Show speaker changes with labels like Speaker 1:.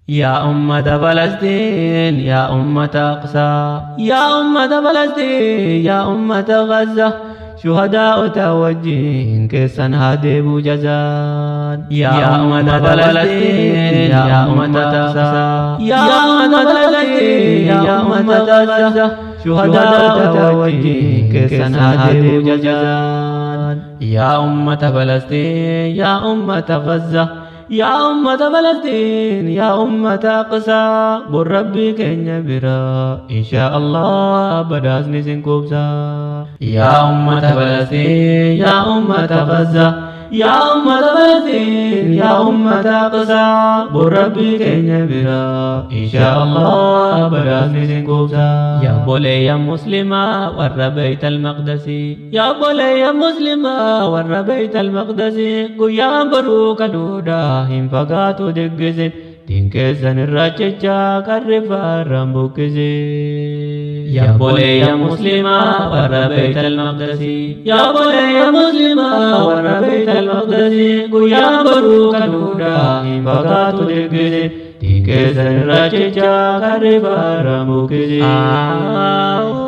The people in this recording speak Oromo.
Speaker 1: Yaa ummata Falastiin, yaa ummata Aqsaa, yaa ummata Falastiin, yaa ummata Gaza, shuhadaa'ota wajjin keessan haa deebi'u jazaan. Yaa ummata Falastiin, yaa ummata Aqsaa, yaa ummata Falastiin, yaa ummata Gaza, shuhadaa'ota wajjin keessan haa deebi'u jazaan. Yaa ummata Falastiin, yaa ummata Gaza, yaa ummata Falastiin, yaa ummata Aqsaa, bor Rabbii keenya bira inshaa Allah badhaasni isin quubsa. Yaa ummata Falastiin, yaa ummata Gaza, yaa ummata Falastiin, yaa ummata Aqsaa, bor Rabbii keenya bira inshaa Allah badhaasni isin quubsa. Yaa obboleeyyan Muslimaa warra Beeyt al-Maqdasii, yaa obboleeyyan Muslimaa warra Beeyt al-Maqdasii, guyyaan boruu kaduudha hin fagaatu diggisin, diin keessan irraa jecha qarrifaa irraan buqqisin. Yaa obboleeyyan Muslimaa warra Beeyt al-Maqdasii, yaa obboleeyyan Muslimaa warra Beeyt al-Maqdasii, guyyaan boruu kaduudha hin fagaatu diggisin, diin keessan irraa jecha qarrifaa irraan buqqisin.